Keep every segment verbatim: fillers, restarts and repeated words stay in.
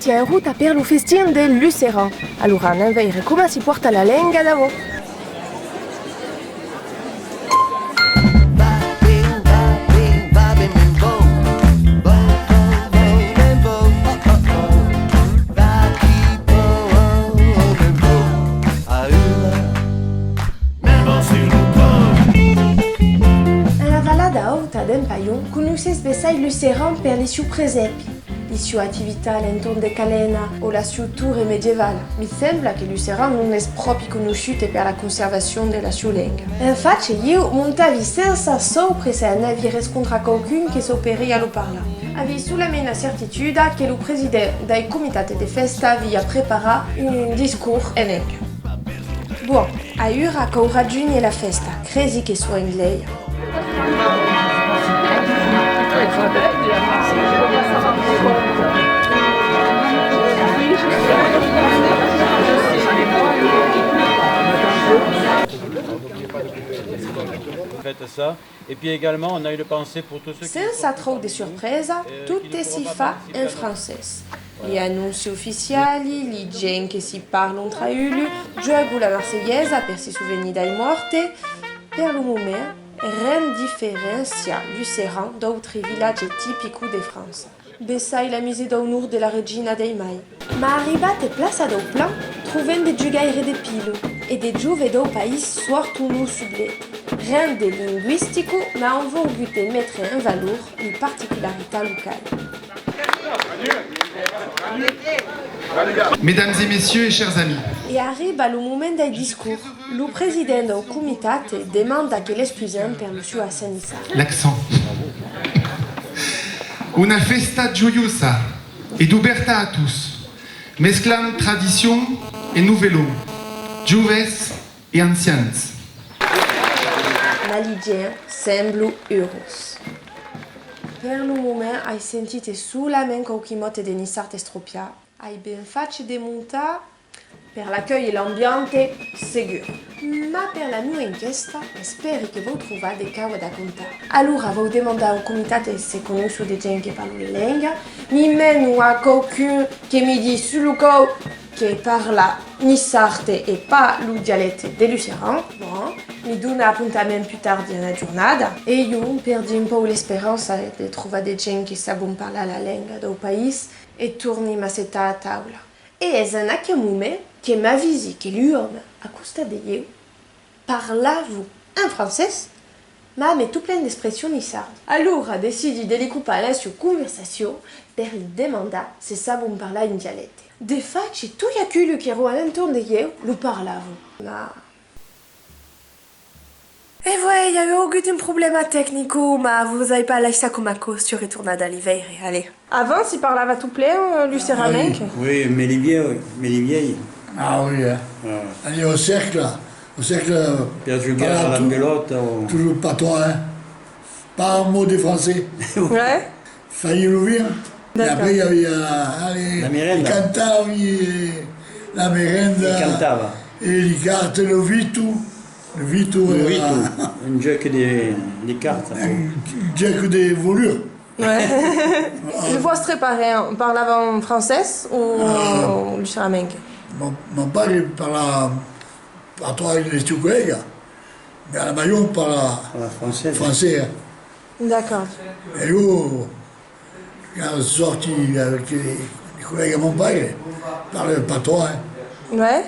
Qu'es en rota per lo festin de Luceran. Alora anem veire coma si pòrta la lenga d'avò. En la valada auta d'en Palhon, conoissètz bessai Luceran per li sieu presèpi, li sieu activitats a l'entorn de Calena o la sieu torre medievala. Mi sembla que Luceran non es pròpi conoissut per la conservacion de la sieu lenga. En fach, ieu montavi sensa saupre se anavi rescontrar quauqu'un que sauperiá lo parlar. Avi solament la certituda que lo president dai comitat de fèsta avia preparat un discors en lenga. Bon, aüra cau rajunhir la fèsta, cresi que soi en glèia. Faites ça. Et puis également, on a une pensée pour tous ceux qui... Sensa tròp de surpresa, tot si fa en francés. Li anóncias oficialas, li gents que si parlan tra eles, juègan la Marselhesa per si sovenir dai mòrts. Per lo moment, ren diferéncia Luceran d'autri vilatges tipicos de França. Bessai la mise d'onor de la regina dei Mai. Ma arribats en plaça dau Plan, trobem de jugaires de pilo e de joves dau país sòrton lo sublet. Ren de lingüistico, ma an volgut metre en valor li particularitats localas. Mesdames et messieurs et chers amis. E arriba lo moment dei discors. Lo president dau comitat demanda que l'excusem per lo sieu accent niçard. L'accent. Una fèsta joiosa e dubèrta a tots, mesclant tradicion e novèl an, joves e ancians. Ma li gents semblan urós. Per lo moment ai sentit solament quauqui mòts de niçard estropiat. Ai ben fach de montar. Per l'acuèlh e l'ambient, segur. Ma per la mieu enquèsta, espèri que vau trovar de cauas da contar. Alora vau demandar au comitat se conoisson de gents que parlan la lenga, mi menon a quauqu'un que mi ditz sus lo còup que parla niçard e pas lo dialècte de Luceran. Bon, mi dona apontament pus tardi en la jornada. E ieu perdi un pauc l'esperança de trovar de gents que sabon parlar la lenga dau país e torni m'assetar a taula. E es en aqueu moment que m'avisi que l'òme a costat de ieu parlava en francés, ma amb tot plen d'expressions niçardas. Alora decidi de li copar la sieu conversacion per li demandar se sabon parlar un dialècte. De fach, toi aquelu qu'èron a l'entorn de ieu lo parlavan. Ma E uèi, i a augut un problèma tecnico, ma vos ai pas laissat coma aquò, siáu retornada li veire, allez. Avant, si parlava tot plen, euh, luceramenc? Ah oui, oui, me li vièi, me li vièi. Ah oui, hein. Ah. Allez, au cercle, au cercle, per jugar a la pelota o... Toujours patois, hein. Pas un mot de français. Ouais. Fai lo vin. E après, i aviá, allez, la merenda. Li cantavi, e la merenda. Li cantava. E li cartas, lo vito. Lo vito, lo vito, un jòc de, de cartas. Un jòc de volur. Ouais. Lo vòstre pare parlava en francés o luceramenc? Mon, mon pare parlava patois avec les collègues, mais à la maison on parle français. D'accord. Et oh, quand je sortis avec les, les collègues à mon père, parle patois, hein. Ouais.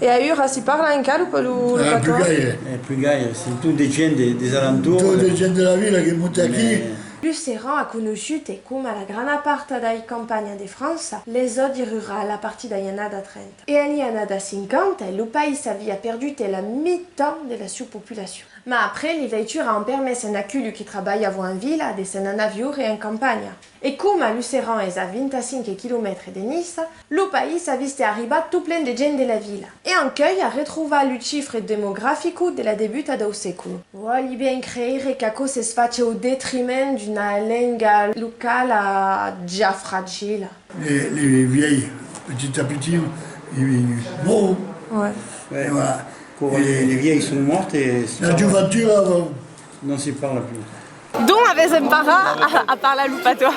E aüra si parla encara lo, lo patois? Ah, plus gaire. Eh, plus gaire, c'est tout des gens des, des alentours. Tous des gens de la ville qui montent aquí. Luceran a conoissut e coma la grana part dai campanhas de França, l'esòdi rural a partir dai annadas trenta. E en li annadas cinquanta, lo país avia perdut la mitan de la sieu populacion. Ma après, li veituras an permés en aquelu que trabalhavan en vila de se n'anar viure en campanha. E coma Luceran es a vint-a-cinc quilomètres de Niça, lo país a viste arribar tot plen de gent de la vila. E ancuei a retrovar lo chifre demografico de la debuta dau secolo. Vòli ben creire qu'aquò s'es fach au detriment d'una lenga locala ja fragila. Les, les vieilles, petit à petit, ils, ils mourent. Ouais. Et voilà. Quand les, les vieilles sont mortes, et la juventud, euh, non, s'y parle plus. Donc, avè Es emparar a, a parlar lo patois.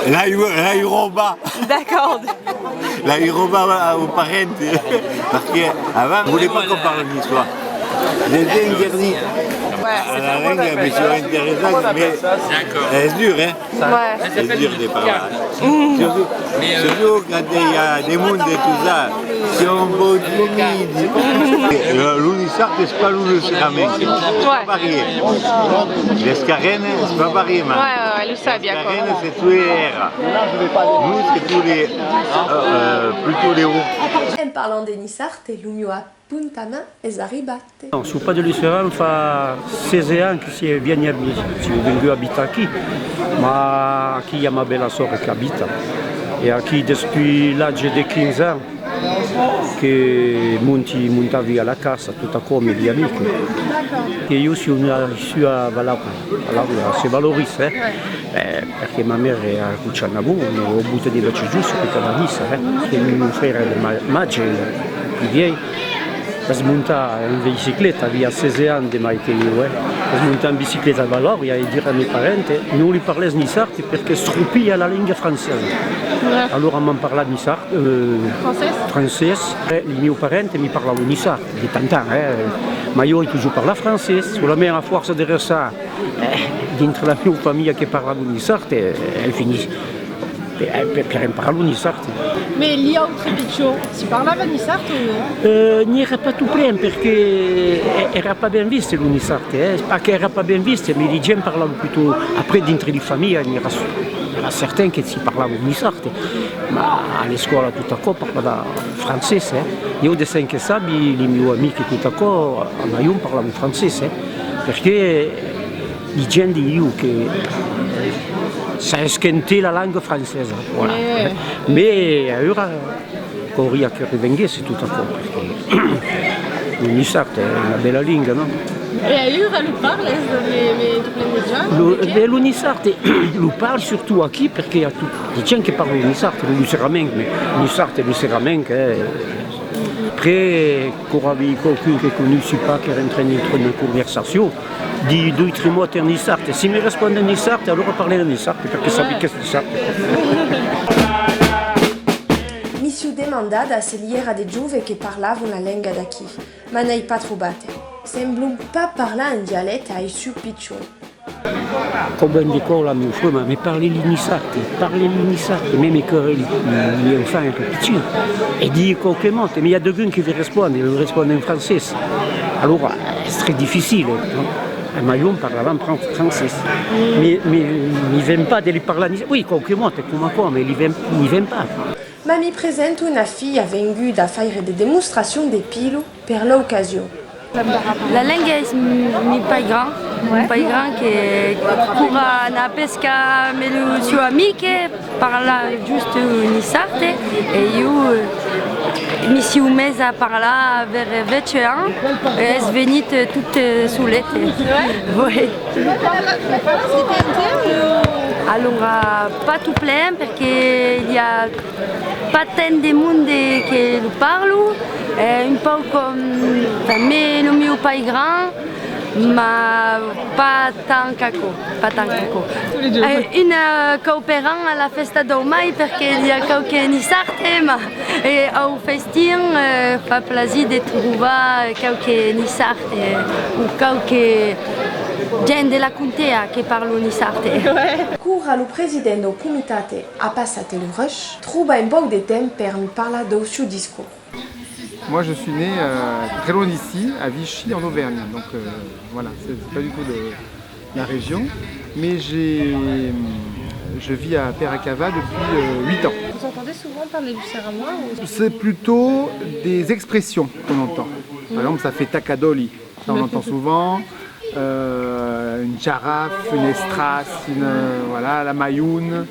L'ai, l'ai robat. D'acòrd. L'ai robat au parent. Perque avant, voliá pas qu'on parle niçois. J'étais interdit. Ouais, c'est la langue, mais c'est intéressant, mais c'est dur, hein. Ouais. Es dur de parlar. Surtout, surtout quand il y a des monde et tout ça, c'est un peu timide. Lo, lo niçard es pas lo luceramenc. Ouais. Pas pareil. L'escarena es pas pareil, man. Ouais, ouais, ouais, lo sabi, aquò. L'escarena, c'est tous les R. Nous, c'est tous les, euh, plutôt les O. En parlant de niçard, lo mieu apontament es arribat. Non, siáu pas de Luceram, fa setze ans que siáu vengut, siáu vengut abitar aquí, mas aquí i a ma bèla-sòr qu'abita. E aquí, despuei l'atge de quinze ans, que monti, montavi a la caça, tot aquò, amb li amics. E ieu siáu naissut a Valaura, Valaura, se Valorís, eh? Eh, perque ma maire a cochant a Bon, au bout de vèch jorns, que cada nissa, eh? Que mon fraire de ma-, matge, pus vièlh, es montat en bicicleta, aviá setze ans de mai que ieu, eh? Es montat en bicicleta a Valaura e dire a mes parents, non li parles niçard perque estropia la lenga francesa. Ouais. Alora m'an parlat niçard, euh, francés. Francés. Eh, li mieu parents mi parlavan niçard, de tant en tant, eh? Mas ieu ai totjorn parlat francés, solament a fòrça de restar, eh, dintre la mieu familha que parlavan niçard, eh, ai finit per, per, per emparar lo niçard. Mas li autres pichons, si parlavan niçard o non? Euh, n'i èra pas tot plen, perque èra pas ben vist lo niçard, eh? Pas qu'èra pas ben vist, mas li gents parlavan plutôt, après, dintre li familhas, n'i èra, èra certain que si parlavan niçard, mas a l'escòla tot aquò parlava francés, eh? Ieu, de cen que sabi, li mieu amics e tot aquò, a maion parlavan francés, eh? Perque li gents disián que s'a esquentat la lenga francesa, voilà. Ouais, ouais. Mas aüra cauriá que revenguèsse tot aquò, perque lo niçard es una bèla lenga, non? E aüra lo parles, mas, mas tot plen de gents? Lo, ben, lo niçard, lo parli surtot aquí, perque i a tot, de gents que parlan niçard, lo luceramenc, mas niçard e luceramenc, eh, Après, quora vei quauqu'un que coneissi pas, que rentre dintre una conversacion, dii doi tres mots en niçard. Si me respond en niçard, alora parle en niçard, perque sabi qu'es niçard. Mi siáu demandada se li èra de joves que parlavan la lenga d'aquí, mas n'ai pas trobat. Semblan pas parlar en dialècte ai sieus pichons. Combien de còps la mieu fraire, mas, mas parle-li niçard, parle-li niçard, meme que li, li enfants èran pichons, e dii quauque mot, mas i a degun que vei respond, vei respond en francés. Alora, es très difficile, non? A maion parlavan fran-, francés. Mas, mas, mi ven pas de li parlar niçard, oui, quauque mot, coma aquò, mas li ven, mi ven pas. Mas mi presento una filha venguda faire de demostracions de pilo per l'ocasion. La lenga es m-, mi paigrand, mi paigrand que quora anava pescar amb lo sieu amic, parla just niçard, e ieu, eh, mi siáu mes a parlar vers vèch ans, e es venit tot, eh, solet. Ouais. Alora, pas tot plen, perque i a pas tant de monde que lo parlo, eh, un pauc com tanben lo mieu paigrand, mas pas tant qu'aquò, pas tant qu'aquò. Eh, una còp per an a la fèsta dau mai, perque i a quauque niçard, eh, mas, eh, au festin, eh, fa plasir de trobar quauque niçard, eh, o quauque gent de la contea que parlo niçard, eh. Quora lo president dau comitat a passat lo rush, tròba un pauc de temps per mi parlar dau sieu discors. Moi, je suis né, euh, très loin d'ici, à Vichy, en Auvergne. Donc, euh, voilà, c'est, c'est pas du tout le, la région. Mais j'ai, je vis à Père à Cava depuis, euh, huit ans. Vous entendez souvent parler du seramois ou... C'est plutôt des expressions qu'on entend. Par exemple, ça fait takadoli. Ça, on entend souvent. Euh, une charafe, une estrasse, une, euh, voilà, la mayoune,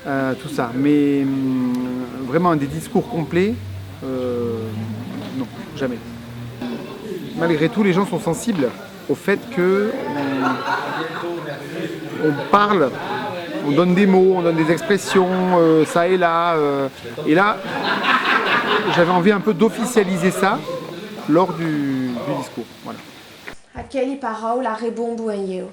euh, tout ça. Mais, hum, vraiment des discours complets, euh, non, jamais. Malgré tout, les gens sont sensibles au fait que on, on parle, on donne des mots, on donne des expressions, euh, ça et là, euh, et là, j'avais envie un peu d'officialiser ça lors du, du discours. Voilà. Aqueli paraulas rebomban en ieu.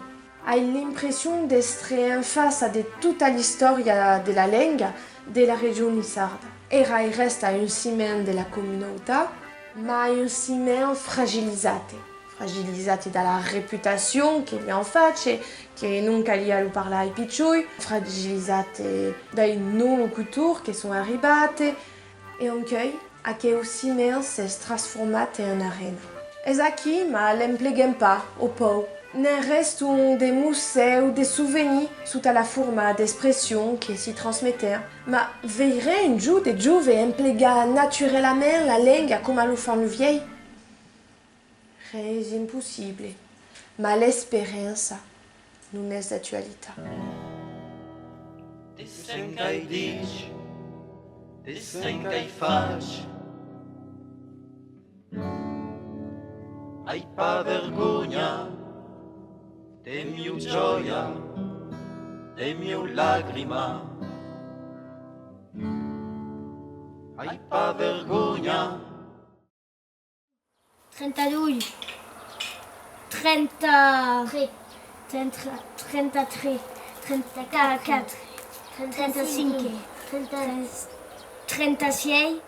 Ai l'impression d'èstre en faça de tota l'istòria de la lenga de la region niçarda. Èra e rèsta un ciment de la comunautat, mai un ciment fragilizat. Fragilizat da la reputacion que li an fach, que non caliá lo parlar ai pichoi, fragilizat dai non-locutors que son arribats, e ancuei aqueu ciment s'es transformat en arena. Es aquí, ma l'empleguem pas, o pauc. Ne'n rèston de mossèus, de sovenirs, sota la forma d'expressions que si transmetèn. Ma veirem un jorn de jove emplegar naturalament la lenga coma lo fan lu vièlhs? Ren es impossible, ma l'esperança non es d'actualitat. De cen qu'ai dich, de cen qu'ai fach, ai pas vergonha de mieu jòia, de mieu lagrima. Ai pas vergonha. Trenta-doi, trenta, trenta-tres, trenta-quatre, trenta-cinc, trenta-sièis,